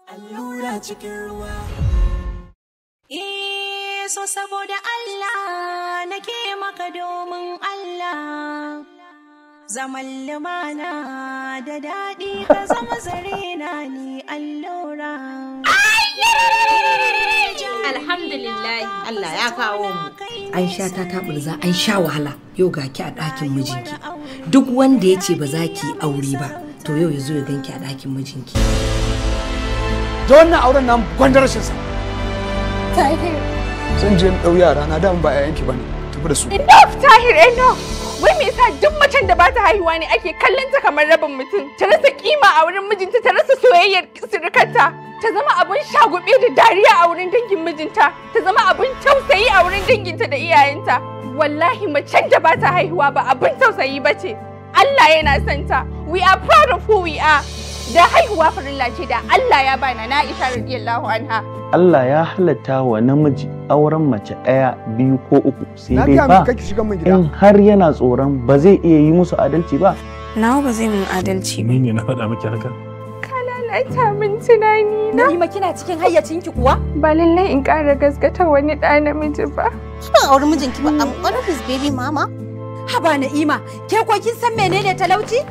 Allura cikin ruwa. So saboda Allah nake maka domin Allah. Zaman lumana da daɗi ka zama zarena ni allura. Alhamdulillah Allah ya kawo mu. An sha ta taɓurza, an sha wahala. Yau ga ki a ɗakin mijinki. Duk wanda ya ce ba za ki aure ba, to yau ya zo ya ganki a ɗakin mijinki. Da wannan auren nan gwandar rashin sa. Tahir. Zan je in ɗau yara na, dama ba 'ya'yanki bane. Tafi da su. Enough Tahir, enough. Wai me yasa duk macen da ba ta haihuwa ne ake kallon ta kamar rabin mutum? Ta rasa kima a wurin mijinta, ta rasa soyayyar surukarta, ta zama abun shagube da dariya a wurin dangin mijinta, ta zama abun tausayi a wurin danginta da iyayenta. Wallahi macen da ba ta haihuwa ba abun tausayi ba ce. Allah yana son ta. We are proud of who we are. Da haihuwa farilla ce da Allah ya bana na Aisha radiyallahu anha. Allah ya halatta wa namiji auren mace ɗaya, biyu ko uku, sai dai ba in har yana tsoron ba zai iya yi musu adalci ba. Nawa ba zai mun adalci ba. Ni ne na faɗa miki haka? Ka lalata min tunani na. Na'ima kina cikin hayyacinki kuwa? Ba lallai in ƙara gaskata wani ɗa namiji ba. Ban auri mijinki ba, I'm one of his baby mama. Haba Na'ima, ke ko kin san menene talauci?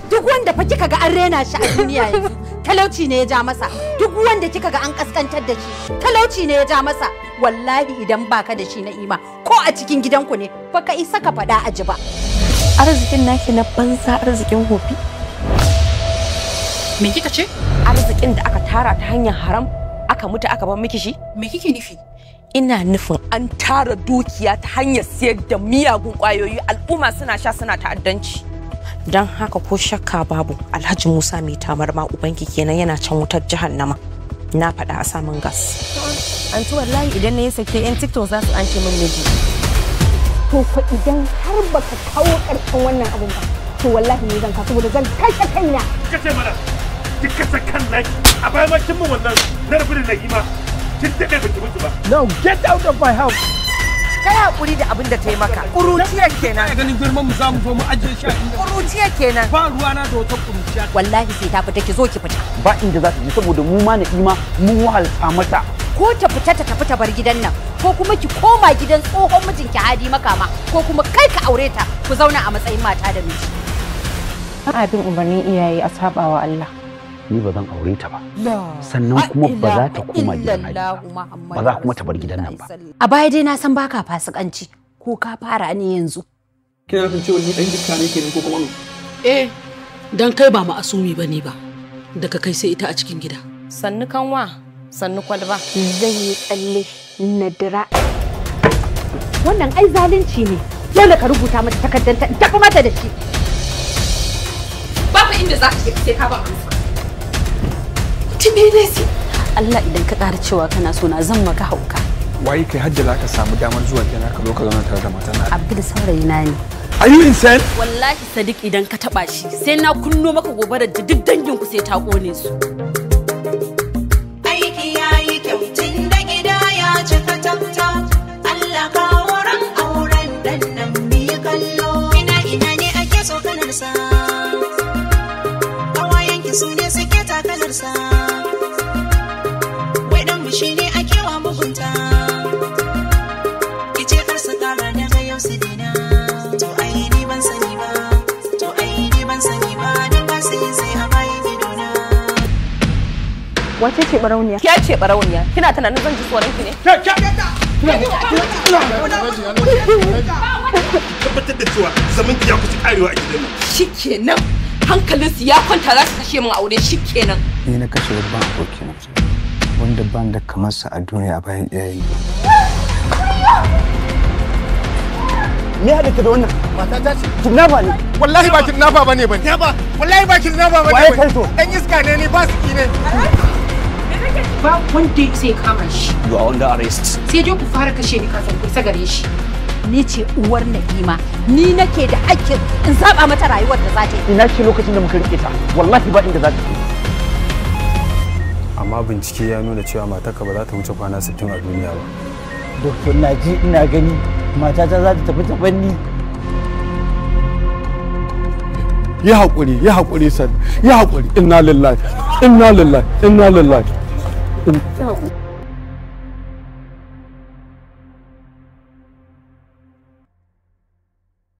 Duk wanda fa kika ga an rena shi a duniya yanzu, talauci ne ya ja masa. Duk wanda kika ga an kaskantar da shi, talauci ne ya ja masa. Wallahi idan baka da shi Na'ima, ko a cikin gidanku ne, baka isa ka faɗa a ji ba. Arzikin naki na banza, arzikin hofi. Me kika ce? Arzikin da aka tara ta hanyar haram, aka mutu aka bar miki shi? Me kike nufi? Ina nufin an tara dukiya ta hanyar siyar da miyagun ƙwayoyi, al'umma suna sha suna ta'addanci. Don haka ko shakka babu Alhaji Musa mai tamarma ubanki kenan yana can wutar jahannama. Na faɗa a samun gas. Anti wallahi idan na yi sake yan TikTok za su anshe min miji. To fa idan har baka kawo ƙarshen wannan abun ba, to wallahi ni zan kawo saboda zan kashe kaina. Kace mana ki kashe kan naki a bayan kin mun wannan na rabu da Na'ima. Kin daɗe baki mutu ba. Now get out of my house. Kai hakuri da abin da ta yi maka. Kuruciyar kenan. Kai ganin girman mu zamu zo mu ajiye shi a inda. Kuruciyar kenan. Ba ruwana da wata kuruciya. Wallahi sai ta fita, ki zo ki fita. Ba inda za ta je saboda mu ma Na'ima mun wahalta mata. Ko ta fita ta tafi ta bar gidan nan, ko kuma ki koma gidan tsohon mijinki Hadi Makama, ko kuma kai ka aure ta ku zauna a matsayin mata da miji. Ba bin umarnin iyaye a sabawa Allah. Ni ba zan aure ta ba. Sannan kuma ba za ta koma gidan Hadi ba. Ba za kuma ta bar gidan nan ba. A baya dai na san baka fasikanci, ko ka fara ne yanzu. Kina nufin cewa ni dan iska ne kenan ko kuma me? Eh, dan kai ba ma'asumi bane ba. Daga kai sai ita a cikin gida. Sannu kanwa, sannu kwalba. Zan yi tsalle na dira. Wannan ai zalunci ne. Dole ka rubuta mata takardar ta tafi mata da shi. Babu inda za ka je sai ka ba amsa. Allah idan ka ƙara cewa kana so na zan maka hauka. Waye kai hadda za ka samu damar zuwa gida ka zo ka zauna tare da matan na? Abdul saurayi na ne. Are you insane? Wallahi Sadiq idan ka taba shi sai na kunno maka gobarar da duk dangin ku sai ta kone su. Aiki yayi kyau tun da gida ya cika tafta. Allah kawo ran auren dan nan bi kallo. Ina ina ne ake so kalarsa. Kawayenki su ne suke takalarsa. Shi ne ake wa mugunta. Kice kar su kara daga yau su dina. To ai ni ban sani ba, to ai ni ban sani ba, dan ba su yin sai a bayan idona. Wace ce barauniya? Ke ce barauniya. Kina tunanin zan ji tsoron ki ne? Tabbatar da cewa zaman ki ya kusa karewa a gidan nan. Shikenan. Hankalinsu ya kwanta za su kashe min aure shikenan. Ni na kashe babban abokina. Wanda ban da kamarsa a duniya a bayan iyaye. Me haɗa ka da wannan? Mata ta ce. Kidnapper ne. Wallahi ba kidnapper bane ba. Ba. Wallahi ba kidnapper bane. Waye kai to? Dan iska ne ni fasiki ne. Ba wanda sai kama shi. You are under arrest. Sai dai ku fara kashe ni kafin ku isa gare shi. Ni ce uwar Na'ima, ni nake da hakkin in zaba mata rayuwar da za ta yi. Ina ce lokacin da muka rike ta, wallahi ba inda za ta je. Amma bincike ya nuna cewa matarka ba za ta wuce kwana 60 a duniya ba. Doktor na ji ina gani matata za ta tafi ta banni. Yi haƙuri, yi haƙuri sir, yi haƙuri, inna lillahi. Inna lillahi, inna lillahi.